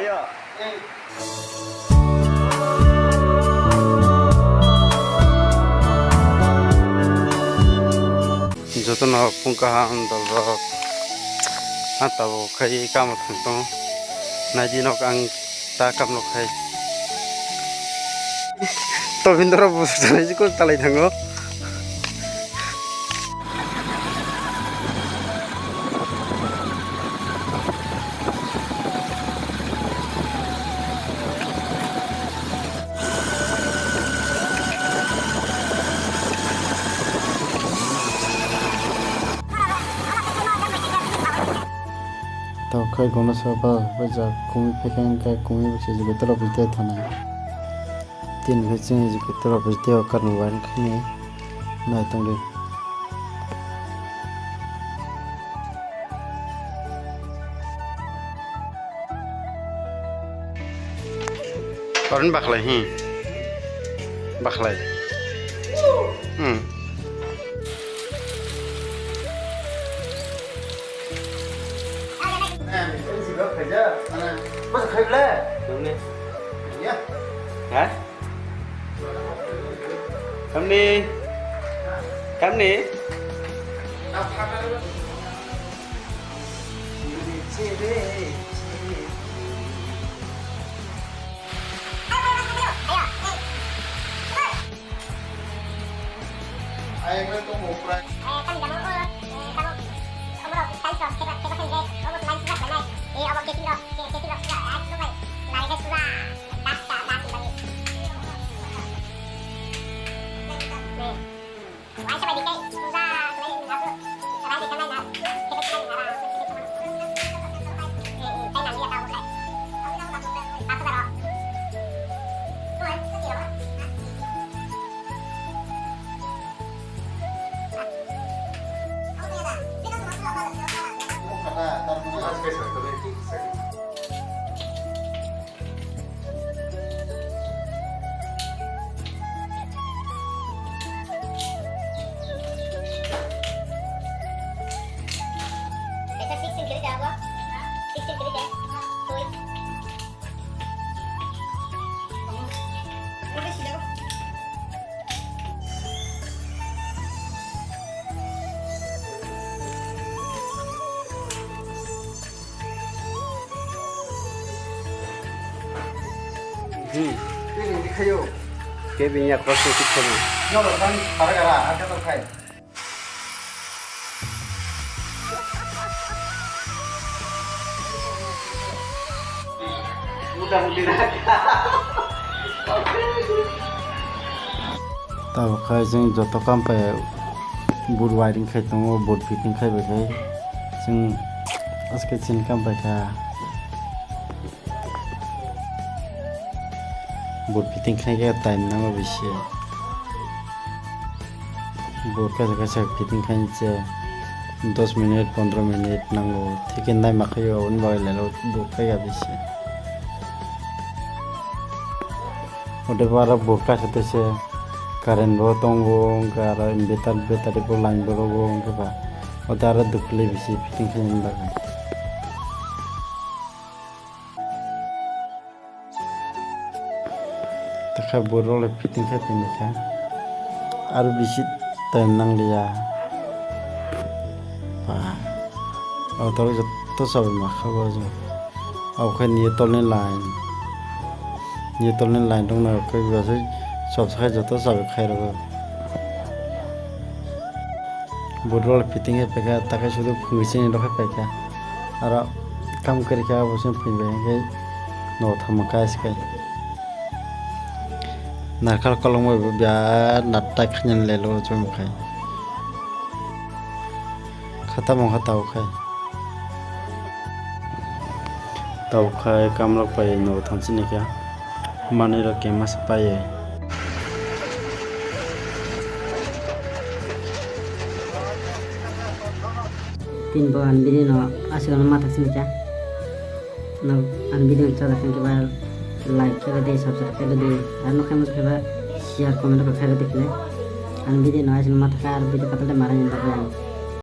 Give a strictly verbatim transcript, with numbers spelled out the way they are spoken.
Jotono phung kaham dolrok. Ang tabuk khai kamo thang tongo. Naidi nok ang ta kamlo khai. Tobindro bo salai jikon salai thango. Tao khai gono saba bajak kumi phaikhe wngkha kumi bwsajwk tei thanai. Tini khe chwng tei o karwi uaring khainai nai tongdi. Koron bakhlai, hmm. Bakhlai. Hmm. Ha? Kamni? Kamni? Hmm. Ini dikhayo. Kebin ya cross itu kebin. Nyolo kan para gara, ada tuh kai. Muda mudi nak. Tabuk khe chwng joto kam pai board wiring khai tongo, board fitting khai bai khai chwng aske chini kam pai kha. Board fitting khai khe time nango bisi. Board kaisa kaisa fitting khai se dos minute pondro minute nango, thik khe naima khai o, aboni bagwi lelo board khai kha bisi. Ode bo aro bo kaisa tese current bo tongo, wngkha aro inverter battery bo line bo rogo, wngkha ba ode aro dukli bisi fitting khaimani bagwi. Takha borok le fitting khai tongwi kha, aro bisi time nangliya. Ba, o toro joto chabai ma kha bo. Abo khe niyatolni line. Niyatolni line rok no khe bwsai chopsa khai joto chabai khai rw. Board rok fitting hai paikha, takhai sudu phungwi chini rok hai paikha. Aro kam kwrwikha abo chwng phunbai hwnkhe no tamo kais khai. Narkal kolokma bo biya natai khainani lelo chwng khai. Khata mongkha tabuk khai. Tabuk khai kamrok pai no thanchini kha. Manwi rok khe masa pai. Tin bo ani video no aswk no ma thang sini kha. No ani video no chajak khe ba like khe ba de, subscribe khe ba de. Ar no khe mo khe ba share, comment rok khe ba de khle. Ani video no aswk no ma thang kha, ar video katal de mara ni bagwi ang.